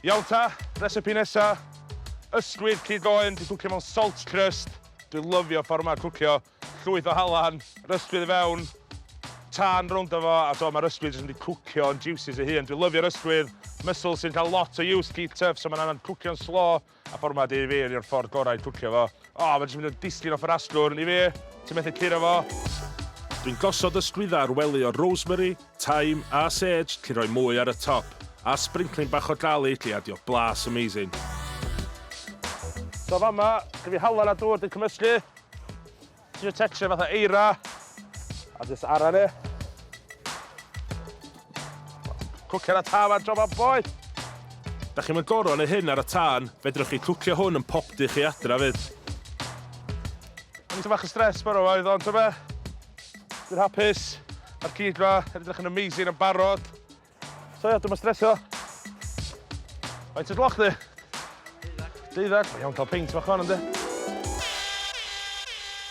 Iawn ta, recipe nesa. Ysgwydd cig oen, 'di cwcio mewn salt crust. Dwi'n lyfio ffordd ma'n cwcio. Llwyth o halan, yr ysgwydd i fewn, tân rownd o fo, a t'o' ma'r ysgwydd jyst yn mynd i cwcio yn juices ei hun. Dwi'n lyfio'r ysgwydd, muscle sy'n cael lot o use, cig tough, so ma'n anodd cwcio'n slo. A ffordd 'ma 'di i fi yw'r ffordd gorau i cwcio fo. O, mae jyst yn mynd yn disgyn off yr asgwrn i fi. Ti'n methu curo fo. Dwi'n gosod y sgwydda ar wely o rosemary, thyme a sage cyn rhoi mwy ar y top, a sprinkling bach o garlic i adio blas amazing. So fama, gen fi halen a dŵr 'di cymysgu. Ti isio texture fatha eira. A jyst ara ni. Cwcio ar y tân a job on boi. Da chi'm yn goro neu hyn ar y tân, fedrwch chi cwcio hwn yn popty chi adra fyd. O'n i tipyn bach yn stressed bore 'ma oedd ond t'o' be'? Dwi'n hapus. Ma'r cig 'ma yn edrych yn amazing yn barod. So ia, dwi'm yn stresio. Faint o gloch di? Deuddag. Deuddag? Mae'n iawn cael peint bach wan yndi?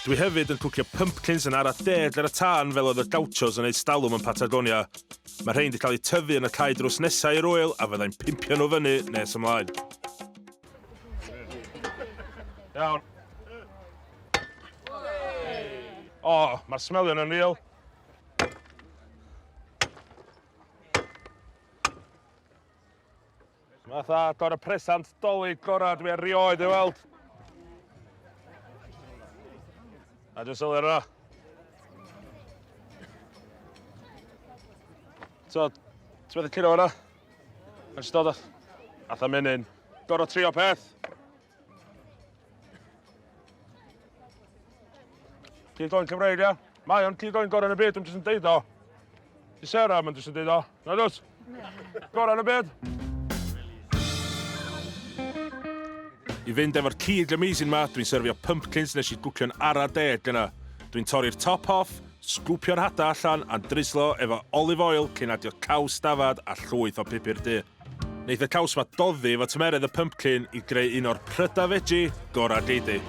Dwi hefyd yn cwcio pumpkins yn ara deg ar y tân fel oedd y gauchos yn eu stalwm yn Patagonia. Mae rhein 'di cael eu tyfu yn y cae drws nesa i'r ŵyl a fyddai'n pimpio nhw fyny nes ymlaen. Iawn. O, mae'r smelio yn real. Fatha agor y presant Dolig gorau dwi erioed ei weld. A dwi'n sylwi arno. So, ti'n meddwl curo hwnna? Mae'n jyst dod Atha menyn. Gorau trio peth. Cig oen Cymreig, ia? Mae o'n cig oen gorau yn y byd, dwi'n jyst yn deud o. Di Sarah, mae'n jyst yn deud o. Na dwt? Gorau yn y byd. I fynd efo'r cig amazing ma, dwi'n serfio pumpkins nes i gwcio'n ara deg yna. Dwi'n torri'r top off, sgwpio'r hada allan a'n drislo efo olive oil cyn adio caws dafad a llwyth o pupur du. Neith y caws 'ma doddi efo tymeredd y pumpkin i greu un o'r prydau veggie gorau gei di.